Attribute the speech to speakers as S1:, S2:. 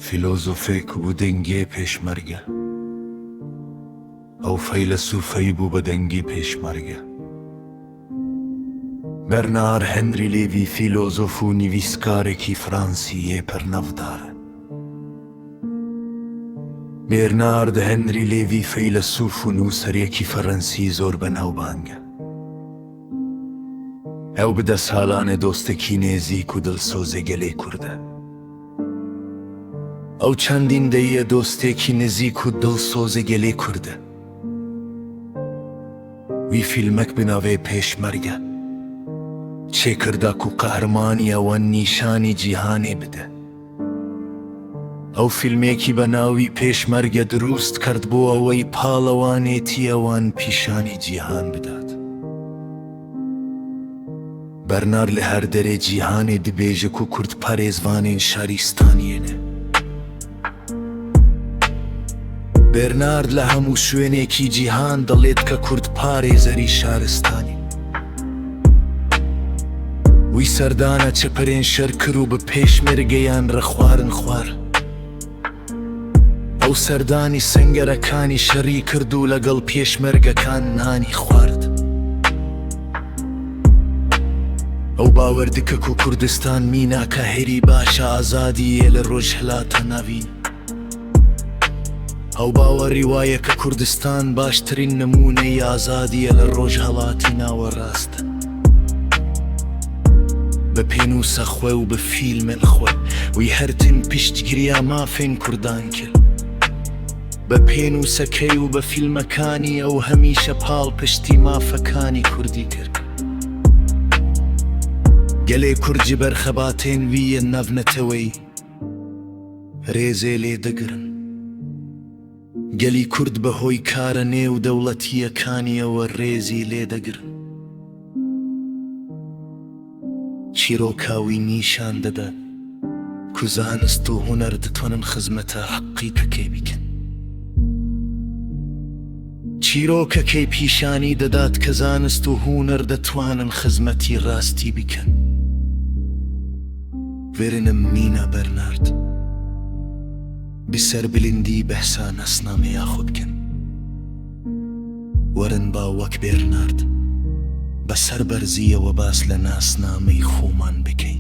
S1: فیلۆزۆفێک بوو دەنگێ پێشمەرگە. ئەو فەیلەسوفەی بوو بە دەنگی پێشمەرگە. بەرنار هێنری لێڤی فیلۆزۆف و نڤیسکارێکی فەرەنسییە پڕناودارە. بێرنارد هێنری لێڤی فەیلەسوف و نووسەرێکی فەرەنسی زۆر بەناوبانگە. ئەو بە ساڵانە دۆستێکی نێزیک و دڵسۆزی گەلی کوردە. ئەو چەندین دەیە دۆستێکی نزیک و دڵسۆزی گەلی کوردە. وی فیلمەک بە ناوێ پێشمەرگە چێ کرد کو قەهرمانی ئەوان نیشانی جیهانێ بدە. ئەو فیلمێکی بە ناوی پێشمەرگە دروست کرد بۆ ئەوەی پاڵەوانێتی ئەوان پیشانی جیهان بدات. بەرنار لە هەر دەرێ جیهانێ دبێژە کو کورد پارێزڤانێن شاریستانیێنە. بێرنارد لە هەموو شوێنێکی جیهان دەڵێت کە کورد پارێزەری شارستانی. وی سەردانە چەپەرێن شەر کر و بە پێشمەرگەیان رە خوارن خوار. ئەو سەردانی سەنگەرەکانی شەڕی کرد و لەگەڵ پێشمەرگەکان نانی خوارد. ئەو باوەر دکە کو کوردستان میناکە هەری باشە ئازادییە لە ڕۆژهەلاتە ناوین. ئەو باوەڕی وایە کە کوردستان باشترین نموونەی ئازادییە لە ڕۆژهەڵاتی ناوەڕاست. بە پێنووسە خوێ و بە فیلمێن خوێ وی هەرتم پشتگیریا مافێن کوردان کرد. بە پێنووسەکەی و بە فیلمەکانی ئەو هەمیشە پاڵپشتی مافەکانی کوردی کرد. گەلێ کورد ji ber xebatên wî yên navneteweyî rêzê lê digirin. گەلی کورد بە هۆی کارە نێو دەوڵەتییەکانیەوە ڕێزی لێ دەگرن. چیرۆکا وی نیشان دەدە کو زانست و هونەر دتوانن خزمەتە حەقیقەکەی بکەن. چیرۆکەکەی پیشانی دەدات کە زانست و هونەر دەتوانن خزمەتی ڕاستی بکەن. وەرن مینا بەرنارد بە سەربلندی بەحسا ناسنامەیا خۆ بکەن. وەرن با وەک بێرنارد بە سەربەرزیەوە باس لە ناسنامەی خۆمان بکەین.